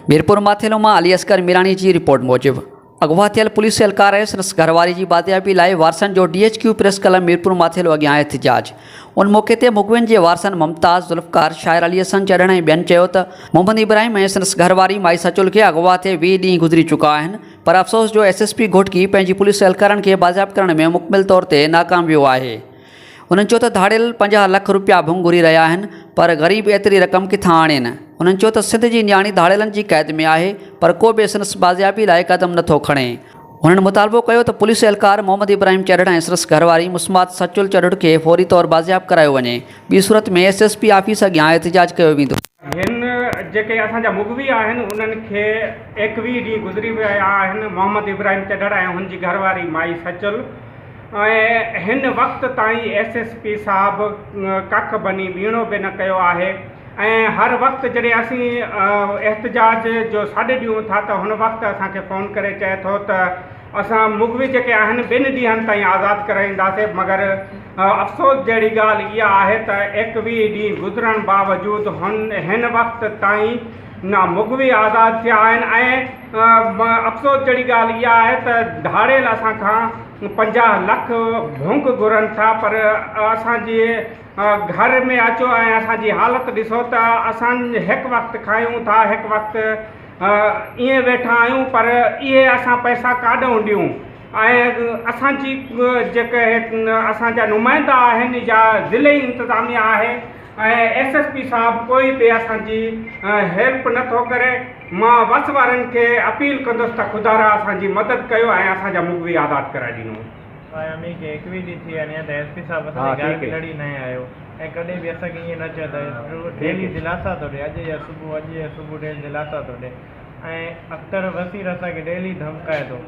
ميرپورماٿيلو مان علي اصغر ميراڻي جي رپورٽ موجب اغوا ٿيل پوليس اهلڪار ۽ سندس گهرواري جي بازيابي لاء وارثن جو D H Q press club Mirpur Mathelo اڳيان احتجاج ان موقعي تي مغوين جي وارثن ممتاز، ذوالفقار، شاعر علي حسن چڏڻ ۽ ٻين چيو ته محمد ابراهيم ۽ سندس گهرواري مائي سچل کي اغوا ٿئي 20 ڏينهن گذري چڪا آهن پر افسوس جو ايس ايس پي گهوٽڪي پنهنجي پوليس اهلڪارن کي بازياب ڪرڻ ۾ مڪمل طور تي ناڪام ويو آهي. هنن چيو ته ڌاڙيل 50 لک روپيا ڀنگ گهري رهيا آهن پر غريب ايتري رقم ڪٿان آڻين؟ هنن چيو ته سنڌ جي نياڻي ڌاڙيلن جي قيد ۾ آهي پر ڪو به سندس بازيابي لاء قدم نٿو کڻي. هنن مطالبو ڪيو ته پوليس اهلڪار محمد ابراهيم چرڙ ۽ سندس گهرواري مسمات سچل چرڙ کي فوري طور بازياب ڪرايو وڃي، ٻي صورت ۾ ايس ايس پي آفيس اڳيان احتجاج ڪيو ويندو. هن جيڪي اسان جا مغوي آهن انهن کي 21 ڏينهن گذري ويا آهن، محمد ابراهيم چڍڙ ۽ هن جي گهرواري مائي سچل ۽ هن وقت تائين ايس ايس پي صاحب ڪک بني ٻيڻو به نه ڪيو آهي ۽ هر وقت جڏهن اسين احتجاج جو سڏ ڏيون ٿا ته هن وقت اسان کي فون ڪري چئي ٿو ته اسان مغوي جيڪي آهن ٻن ڏينهن تائين آزاد ڪرائينداسين مگر افسوس جهڙي ڳالهه اها آهي ته 21 ڏينهن گذرڻ باوجود هن هن وقت تائين نه مغوي آزاد ٿيا آهن ۽ افسوس جهڙي ڳالهه اها آهي ته ڌاڙيل اسان کان 50 لک ڀونگ گهرن ٿا پر اسان جي گهر ۾ اچو ۽ اسان جي حالت ڏسو ته اسان هڪ وقت کايون ٿا هڪ وقت ائين ويٺا آهيون پر اهي اسان پئسا ڪاڏئون ڏيون ۽ اسان جي جيڪي اسان جا نمائندا آهن يا ضلعي انتظاميا آهي ۽ ايس ايس پي صاحب ڪوئي به اسان جي هيلپ نه ٿو ڪري مان وس وارن کي اپيل ڪندس ته خدارا اسان جي مدد ڪيو ۽ اسان جا مغوي آزاد ڪرائي ڏنو. آء امي کي 21 ڏينهن ٿي ويا آهن ته ايس پي صاحب اسان جي گهر ۾ لڙي ناهي آيو ۽ ڪڏهن به اسان کي ائين نه چيو ته ڊيلي دلاسا ٿو ڏي اڄ يا صبح اڄ يا صبح ڊيلي دلاسا ٿو ڏي ۽ اختر وسير اسان کي ڊيلي ڌمڪائي ٿو.